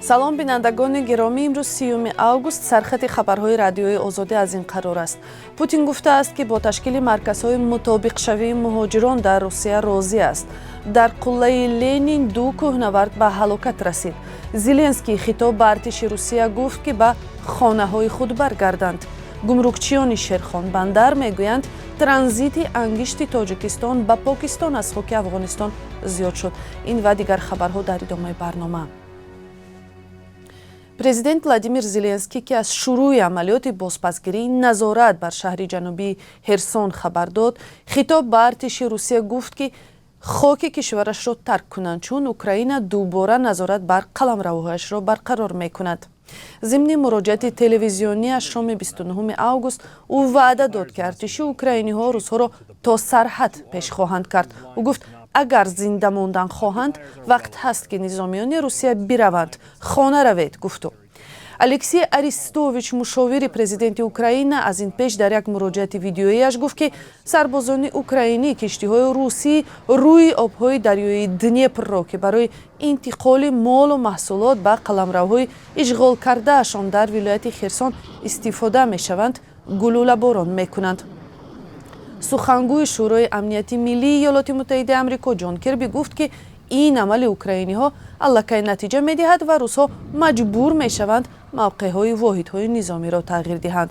Салом, бинандагони гиромӣ. Имрӯз 30 август. Сархати хабарҳои Радиои Озодӣ аз ин қарор аст: Путин гуфтааст, ки бо ташкили марказҳои мутобиқшавии муҳоҷирон дар Русия розӣ аст. Дар қуллаи Ленин ду кӯҳнавард ба ҳалокат расид. Зеленский хитоб ба артиши Русия гуфт, ки ба хонаҳои худ баргарданд. Гумрукчиёни Шерхонбандар мегӯянд, транзити ангишти Тоҷикистон ба Покистон аз хоки Афғонистон зиёд шуд. Ин ва дигар хабарҳо дар идомаи барнома. Президент Владимир Зеленский, ки аз шурӯъи амалиёти бозпасгирии назорат бар шаҳри ҷанубии Херсон хабар дод, хитоб ба артиши Русия гуфт, ки хоки кишварашро тарк кунанд, чун Украина дубора назорат бар қаламравҳояшро барқарор мекунад. Зимни муроҷиати телевизиониаш шоми 29 август ӯ ваъда дод, ки артиши украиниҳо русҳоро то сарҳад пеш хоҳанд кард. Ӯ гуфт, агар зинда мондан хоҳанд, вақт ҳаст, ки низомиёни Русия бираванд. «Хона равед», гуфт ӯ. Алексей Арестович, мушовири президенти Украина, аз ин пеш дар як муроҷиати видеоияш гуфт, ки сарбозони украинӣ киштиҳои русӣ рӯи обҳои дарёи Днепрро, ки барои интиқоли молу маҳсулот ба қаламравҳои ишғолкардаашон дар вилояти Херсон истифода мешаванд, гулӯлаборон мекунанд. Сухангӯи Шӯрои амнияти миллии Иёлоти Муттаҳидаи Амрико Ҷон Кирби гуфт, ки ин амали украиниҳо аллакай натиҷа медиҳад ва русҳо маҷбур мешаванд мавқеъҳои воҳидҳои низомиро тағйир диҳанд.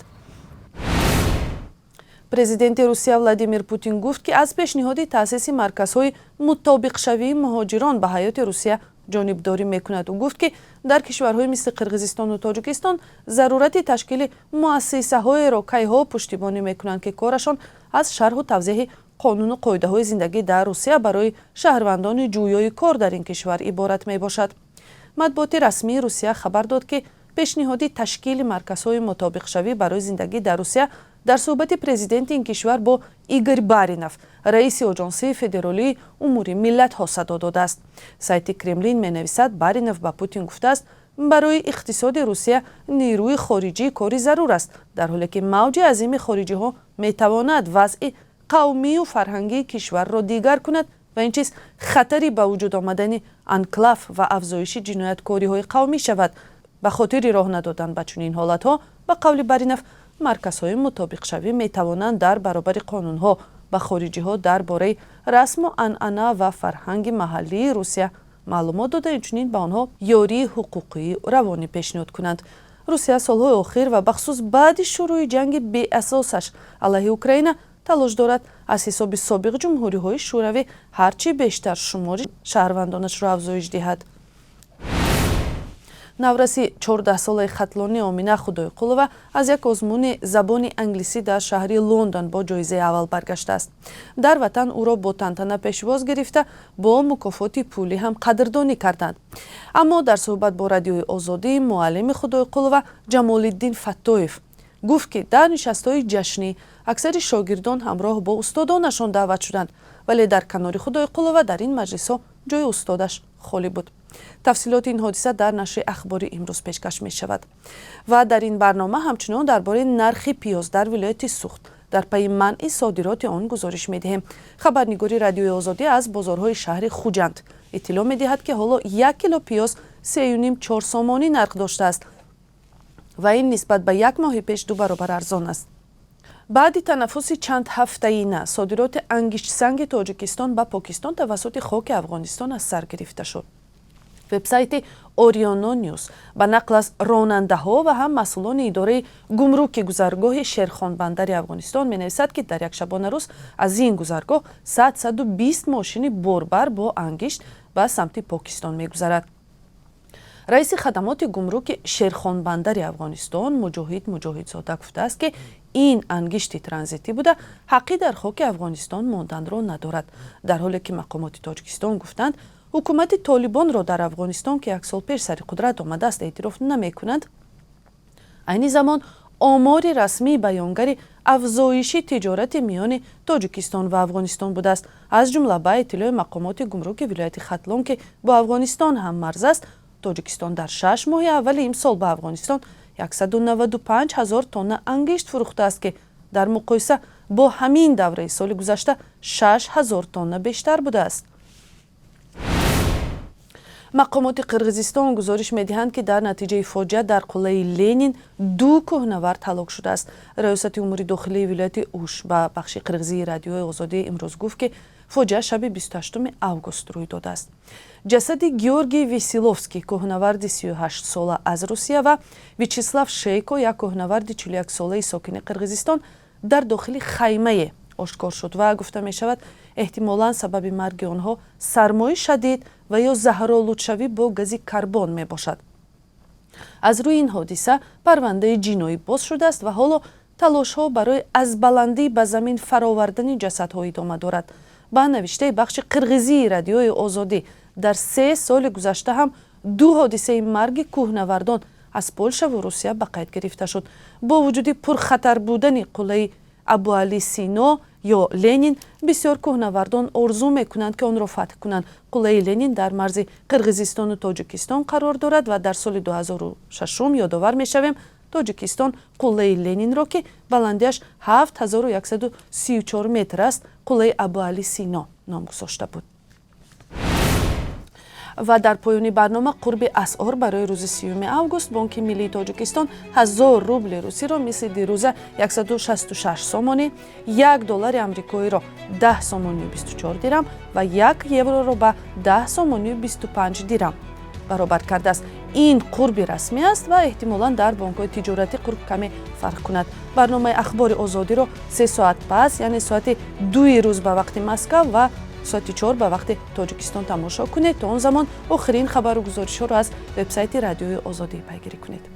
Президенти Русия Владимир Путин гуфт, ки аз пешниҳоди таъсиси марказҳои мутобиқшавии муҳоҷирон ба ҳаёти Русия ҷонибдорӣ мекунад. Ӯ гуфт, ки дар кишварҳои мисли Қирғизистону Тоҷикистон зарурати ташкили муассисаҳоеро кайҳо пуштибонӣ мекунанд, ки корашон аз шарҳу тавзеҳи қонуну қоидаҳои зиндагӣ дар Русия барои шаҳрвандони ҷӯёи кор дар ин кишвар иборат мебошад. Матбуоти расмии Русия хабар дод, ки пешниҳоди ташкили марказҳои мутобиқшавӣ барои зиндагӣ дар Русия дар суҳбати президенти ин кишвар бо Игор Баринов, раиси Оҷонсии федералии умури миллатҳо, садо додааст. Сайти Кремлин менависад, Баринов ба Путин гуфтааст, барои иқтисоди Русия нерӯи хориҷии кори зарур аст, дар ҳоле ки мавҷи азими хориҷиҳо метавонад вазъи қавмию фарҳангии кишварро дигар кунад ва ин чиз хатари ба вуҷуд омадани анклав ва афзоиши ҷинояткориҳои қавмӣ шавад. Ба хотири роҳ надодан ба чунин ҳолатҳо, ба қавли Баринов, марказҳои мутобиқшавӣ метавонанд дар баробари қонунҳо ба хориҷиҳо дар бораи расму анъана ва фарҳанги маҳаллии Русия маълумот дода, инчунин ба онҳо ёрии ҳуқуқии равонӣ пешниҳод кунанд. Русия солҳои охир ва бахусус баъди шурӯъи ҷанги беасосаш алайҳи Украина талош дорад аз ҳисоби собиқ ҷумҳуриҳои шӯравӣ ҳарчи бештар шумори шаҳрвандонашро афзоиш диҳад. Навраси 14-солаи хатлонӣ Омина Худойқулова аз як озмуни забони англисӣ дар шаҳри Лондон бо ҷоизаи аввал баргаштааст. Дар ватан ӯро бо тантана пешвоз гирифта, бо мукофоти пулӣ ҳам қадрдонӣ карданд. Аммо дар суҳбат бо Радиои Озодӣ муаллими Худойқулова Ҷамолиддин Фаттоев гуфт, ки дар нишастҳои ҷашнӣ аксари шогирдон ҳамроҳ бо устодонашон даъват шуданд, вале дар канори Худойқулова дар ин маҷлисҳо ҷои устодаш холӣ буд. Тафсилоти ин ҳодиса дар нашри ахбори имрӯз пешкаш мешавад. Ва дар ин барнома ҳамчунон дар бораи нархи пиёз дар вилояти Суғд дар пайи манъи содироти он гузориш медиҳем. Хабарнигори Радиои Озодӣ аз бозорҳои шаҳри Хуҷанд иттилоъ медиҳад, ки ҳоло 1 кило пиёз 3,5-4 сомонӣ нарх доштааст ва ин нисбат ба як моҳи пеш ду баробар арзон аст. Баъди танаффуси чанд ҳафтаина содироти ангиштсанги Тоҷикистон ба Покистон тавассути хоки Афғонистон аз сар гирифта шуд. Вебсайти Ориёно Нюс ба нақл аз ронандаҳо ва ҳам масъулони идораи гумруки гузаргоҳи Шерхонбандари Афғонистон менависад, ки дар як шабонарӯз аз ин гузаргоҳ 120 мошини борбар бо ангишт ба самти Покистон мегузарад. Раиси хадамоти гумруки Шерхонбандари Афғонистон Муҷоҳид Муҷоҳидзода гуфтааст, ки ин ангишти транзитӣ буда, ҳаққи дар хоки Афғонистон монданро надорад. Дар ҳоле ки мақомоти Тоҷикистон гуфтанд, ҳукумати Толибонро дар Афғонистон, ки як сол пеш сари қудрат омадааст, эътироф намекунанд, айни замон омори расмӣ баёнгари афзоиши тиҷорати миёни Тоҷикистон ва Афғонистон будааст. Аз ҷумла, ба иттилои мақомоти гумруки вилояти Хатлон, ки бо Афғонистон ҳаммарз аст, Тоҷикистон дар 6 моҳи аввали имсол ба Афғонистон 195 ҳазор тонна ангишт фурӯхтааст, ки дар муқоиса бо ҳамин давраи соли гузашта 6 ҳазор тонна бештар будааст. Мақомоти Қирғизистон гузориш медиҳанд, ки дар натиҷаи фоҷиа дар қуллаи Ленин ду кӯҳнавард ҳалок шудааст. Раёсати умури дохилии вилояти Уш ба бахши қирғизии Радиои Озодӣ имрӯз гуфт, ки фоҷиа шаби 28 август рӯй додааст. Ҷасади Георгий Веселовский, кӯҳнаварди 38-сола аз Русия, ва Вячеслав Шейко, як кӯҳнаварди 41-солаи сокини Қирғизистон, дар дохили хаймае ошкор шуд ва гуфта мешавад, эҳтимолан сабаби марги онҳо сармои шадид ва ё заҳролудшавӣ бо гази карбон мебошад. Аз рӯи ин ҳодиса парвандаи ҷиноӣ боз шудааст ва ҳоло талошҳо барои аз баландӣ ба замин фаровардани ҷасадҳо идома дорад. Ба навиштаи бахши қирғизии Радиои Озодӣ, дар 3 соли гузашта ҳам ду ҳодисаи марги кӯҳнавардон аз Полшаву Русия ба қайд гирифта шуд. Бо вуҷуди пурхатар будани қуллаи Абуалӣ Сино ё Ленин, бисёр кӯҳнавардон орзу мекунанд, ки онро фатҳ кунанд. Қуллаи Ленин дар марзи Қирғизистону Тоҷикистон қарор дорад ва дар соли 2006, ёдовар мешавем, Тоҷикистон қуллаи Ленинро, ки баландиаш 7134 метр аст, қуллаи Абуалӣ Сино ном гузошта буд. Ва дар поёни барнома қурби асъор барои рӯзи 30 август. Бонки миллии Тоҷикистон 1000 рубли русиро мисли дирӯза 166 сомонӣ, 1 доллари амрикоиро 10 сомонию 24 дирам ва 1 евроро ба 10 сомонию 25 дирам баробар кардааст. Ин қурби расмӣ аст ва эҳтимолан дар бонкҳои тиҷоратӣ қурб каме фарқ кунад. Барномаи Ахбори Озодиро 3 соат пас, яъне соати 2-и рӯз ба вақти Москав ва соати 4 ба вақти Тоҷикистон тамошо кунед. То он замон охирин хабару гузоришҳоро аз вебсайти Радиои Озодӣ пайгирӣ кунед.